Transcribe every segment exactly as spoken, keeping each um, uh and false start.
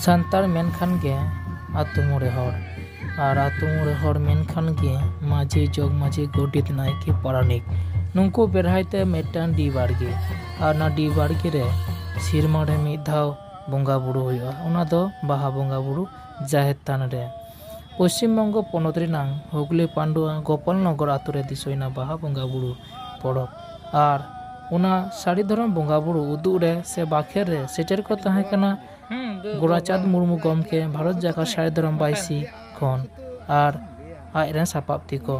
ᱥᱟᱱᱛᱟᱲ ᱢᱮᱱᱠᱷᱟᱱ ᱜᱮ ᱟᱹᱛᱩ ᱢᱚᱬᱮ ᱦᱚᱲ, ᱟᱨ ᱟᱹᱛᱩ ᱢᱚᱬᱮ ᱦᱚᱲ ᱢᱮᱱᱠᱷᱟᱱ ᱜᱮ ᱢᱟᱹᱡᱷᱤ, ᱡᱚᱜᱽ ᱢᱟᱹᱡᱷᱤ, ᱜᱚᱰᱮᱛ, ᱱᱟᱭᱠᱮ, ᱯᱟᱨᱟᱱᱤᱠ᱾ ᱱᱩᱠᱩ ᱵᱮᱲᱦᱟᱭ ᱛᱮ ᱢᱤᱫᱴᱟᱝ ᱰᱤ ᱵᱟᱲᱜᱮ, ᱟᱨ ᱚᱱᱟ ᱰᱤ ᱵᱟᱲᱜᱮ ᱨᱮ ᱥᱮᱨᱢᱟ ᱨᱮ ᱢᱤᱫ ᱫᱷᱟᱣ ᱵᱚᱸᱜᱟ ᱵᱩᱨᱩ ᱦᱩᱭᱩᱜᱼᱟ᱾ ᱚᱱᱟ ᱫᱚ ᱵᱟᱦᱟ ᱵᱚᱸᱜᱟ ᱵᱩᱨᱩ ᱡᱟᱦᱮᱨ ᱛᱷᱟᱱ ᱨᱮ᱾ ᱯᱚᱥᱪᱤᱢ ᱵᱚᱝᱜᱚ ᱯᱚᱱᱚᱛ ᱨᱮᱱᱟᱝ ᱦᱩᱜᱽᱞᱤ ᱯᱟᱱᱰᱩᱣᱟ ᱜᱳᱯᱟᱞᱱᱚᱜᱚᱨ ᱟᱛᱳ ᱨᱮ ᱫᱤᱥᱟᱹᱭᱮᱱᱟ ᱵᱟᱦᱟ ᱵᱚᱸᱜᱟ ᱵᱩᱨᱩ ᱯᱚᱨᱚᱵᱽ᱾ ᱟᱨ ᱚᱱᱟ ᱥᱟᱹᱨᱤ ᱫᱷᱚᱨᱚᱢ ᱵᱚᱸᱜᱟ ᱵᱩᱨᱩ ᱩᱫᱩᱜ ᱨᱮ ᱥᱮ ᱵᱟᱠᱷᱮᱲ ᱨᱮ ᱥᱮᱴᱮᱨ ᱠᱚ ᱛᱟᱦᱮᱸ ᱠᱟᱱᱟ ᱜᱳᱨᱟᱪᱟᱸᱫᱽ ᱢᱩᱨᱢᱩ ᱜᱚᱢᱠᱮ, ᱵᱷᱟᱨᱚᱛ ᱡᱟᱠᱟᱛ ᱥᱟᱹᱨᱤ ᱫᱷᱚᱨᱚᱢ ᱵᱟᱭᱥᱤ ᱠᱷᱚᱱ, ᱟᱨ ᱟᱡ ᱨᱮᱱ ᱥᱟᱯᱟᱵ ᱛᱤ ᱠᱚ᱾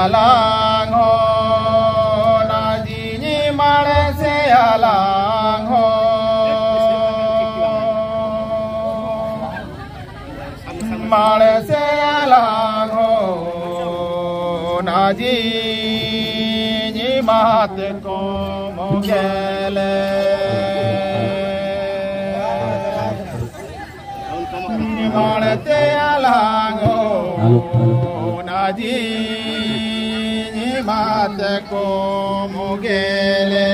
ᱟᱞᱟᱝ ᱦᱚᱸ ᱱᱟ ᱡᱤᱧᱤ ᱢᱟᱲᱮ ᱥᱮ ᱟᱞᱟᱝ ᱦᱚᱸ ᱢᱟᱲᱮ ᱥᱮ ᱟᱞᱟᱝ ᱦᱚᱸ ᱱᱟ ᱡᱤᱧᱤ ᱢᱟᱛᱮ ᱠᱚ ᱢᱚᱜᱮᱞᱮ᱾ ᱢᱟᱲᱛᱮ ᱟᱞᱟᱝ ᱚᱱᱟ ᱡᱤᱧ ᱢᱟᱛᱮ ᱠᱚ ᱢᱚᱜᱮᱞᱮ᱾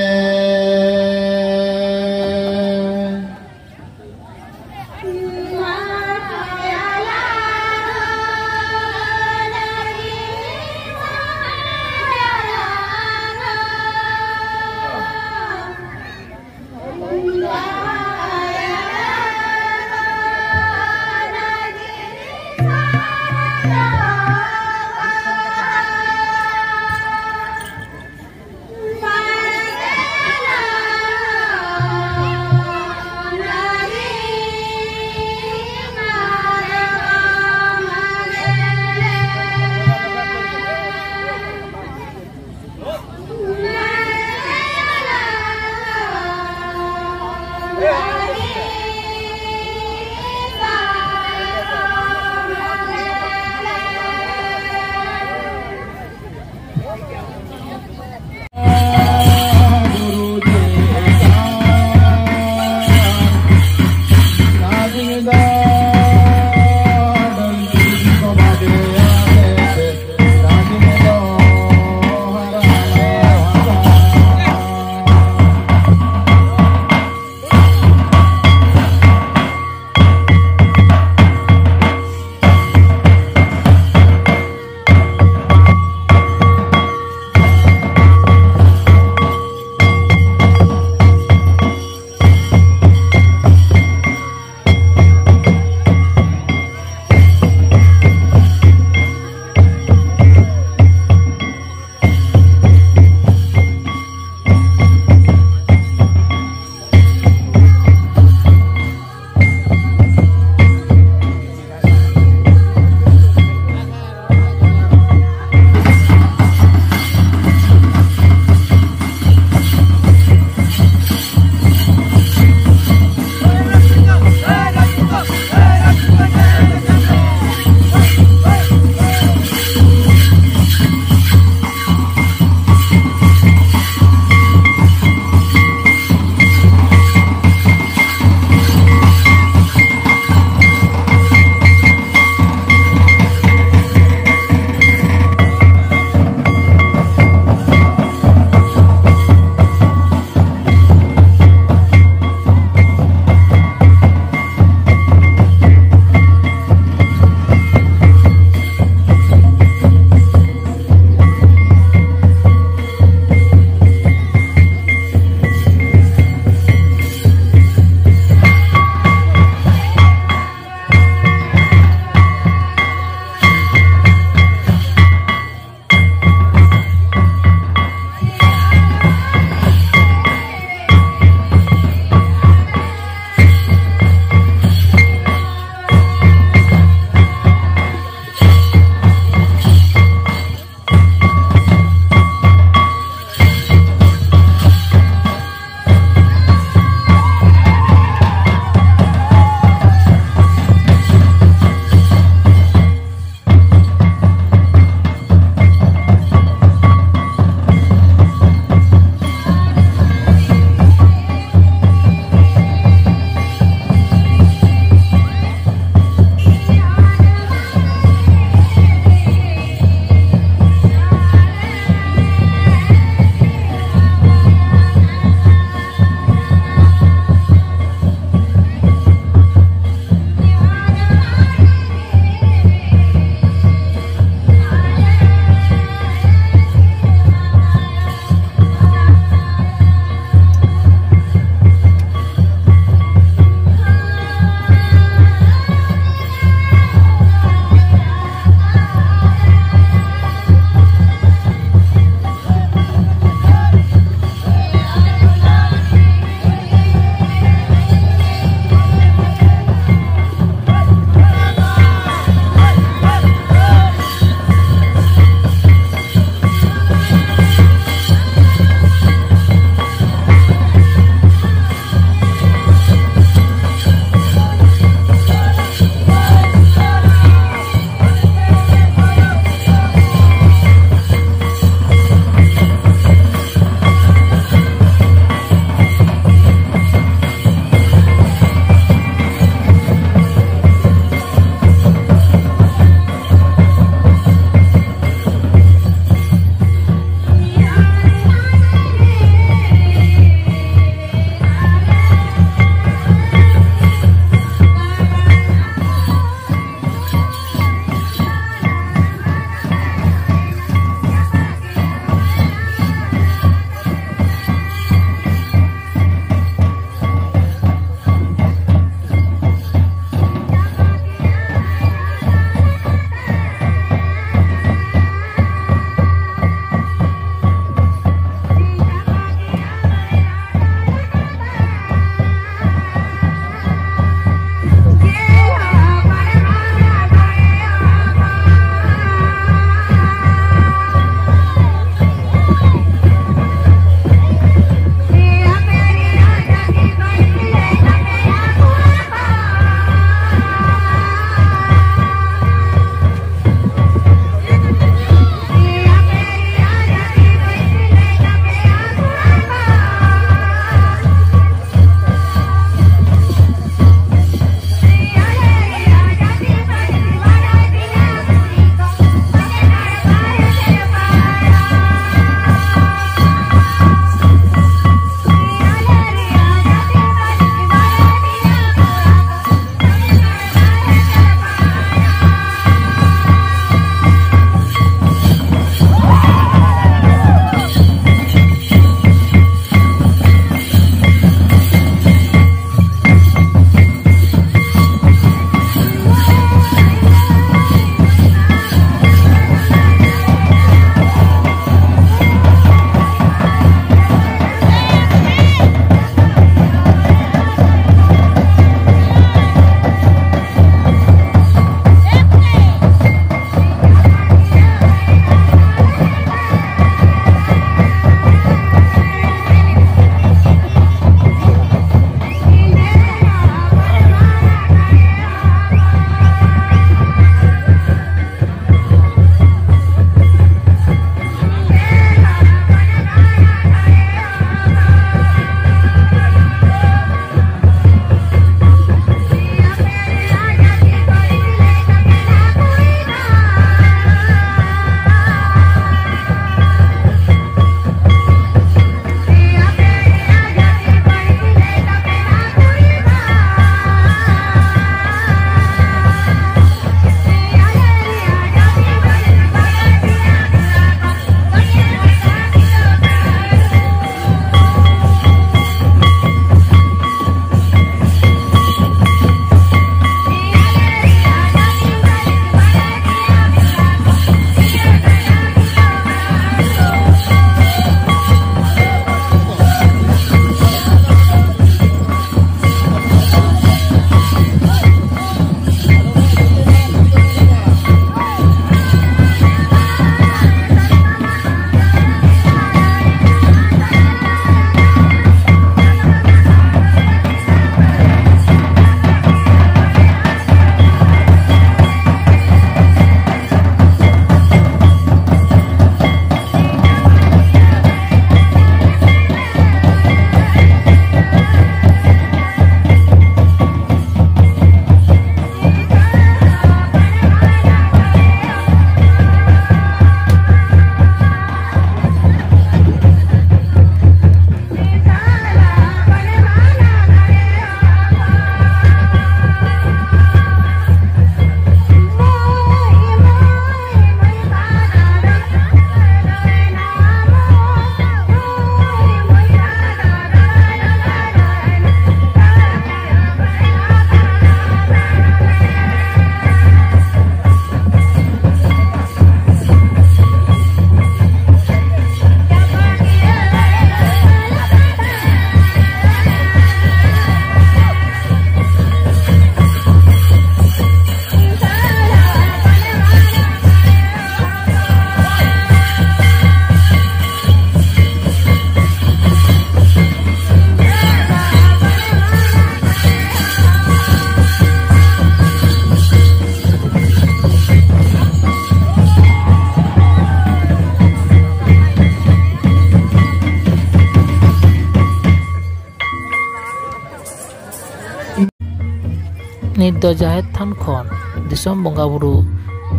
ᱱᱤᱛ ᱫᱚ ᱡᱟᱦᱮᱨ ᱛᱷᱟᱱ ᱠᱷᱚᱱ ᱫᱤᱥᱚᱢ ᱵᱚᱸᱜᱟ ᱵᱩᱨᱩ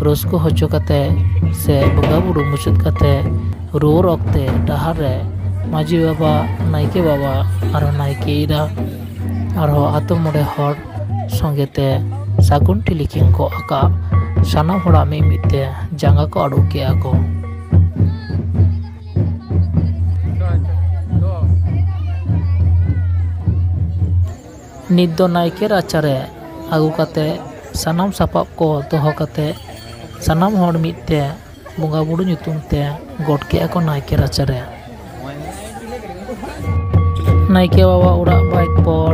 ᱨᱟᱹᱥᱠᱟᱹ ᱦᱚᱪᱚ ᱠᱟᱛᱮ ᱥᱮ ᱵᱚᱸᱜᱟ ᱵᱩᱨᱩ ᱢᱩᱪᱟᱹᱫ ᱠᱟᱛᱮ ᱨᱩᱣᱟᱹᱲ ᱚᱠᱛᱮ ᱰᱟᱦᱟᱨ ᱨᱮ ᱢᱟᱹᱡᱷᱤ ᱵᱟᱵᱟ, ᱱᱟᱭᱠᱮ ᱵᱟᱵᱟ ᱟᱨ ᱱᱟᱭᱠᱮ ᱮᱨᱟ ᱟᱨᱦᱚᱸ ᱟᱛᱳ ᱢᱚᱬᱮ ᱦᱚᱲ ᱥᱚᱸᱜᱮ ᱛᱮ ᱥᱟᱹᱜᱩᱱ ᱴᱷᱤᱞᱤ ᱠᱤᱱ ᱜᱚᱜ ᱟᱠᱟᱫ ᱥᱟᱱᱟᱢ ᱦᱚᱲᱟᱜ ᱢᱤᱫ ᱢᱤᱫ ᱛᱮ ᱡᱟᱸᱜᱟ ᱠᱚ ᱟᱹᱨᱩᱵ ᱠᱮᱜᱼᱟ ᱠᱚ᱾ ᱱᱤᱛ ᱫᱚ ᱱᱟᱭᱠᱮ ᱨᱟᱪᱟᱨᱮ ᱟᱹᱜᱩ ᱠᱟᱛᱮ ᱥᱟᱱᱟᱢ ᱥᱟᱯᱟᱵ ᱠᱚ ᱫᱚᱦᱚ ᱠᱟᱛᱮ ᱥᱟᱱᱟᱢ ᱦᱚᱲ ᱢᱤᱫ ᱛᱮ ᱵᱚᱸᱜᱟ ᱵᱩᱨᱩ ᱧᱩᱛᱩᱢ ᱛᱮ ᱜᱚᱰ ᱠᱮᱜᱼᱟ ᱠᱚ ᱱᱟᱭᱠᱮ ᱨᱟᱪᱟᱨᱮ᱾ ᱱᱟᱭᱠᱮ ᱵᱟᱵᱟ ᱚᱲᱟᱜ ᱵᱟᱭ ᱯᱚᱨ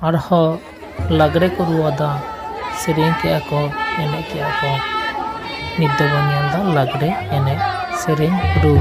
ᱟᱨᱦᱚᱸ ᱞᱟᱜᱽᱲᱮ ᱠᱚ ᱨᱩ ᱟᱫᱟ, ᱥᱮᱨᱮᱧ ᱠᱮᱜᱼᱟ ᱠᱚ, ᱮᱱᱮᱡ ᱠᱮᱜᱼᱟ ᱠᱚ᱾ ᱱᱤᱛ ᱫᱚᱵᱚᱱ ᱧᱮᱞ ᱫᱟ ᱞᱟᱜᱽᱲᱮ ᱮᱱᱮᱡ ᱥᱮᱨᱮᱧ ᱨᱩ᱾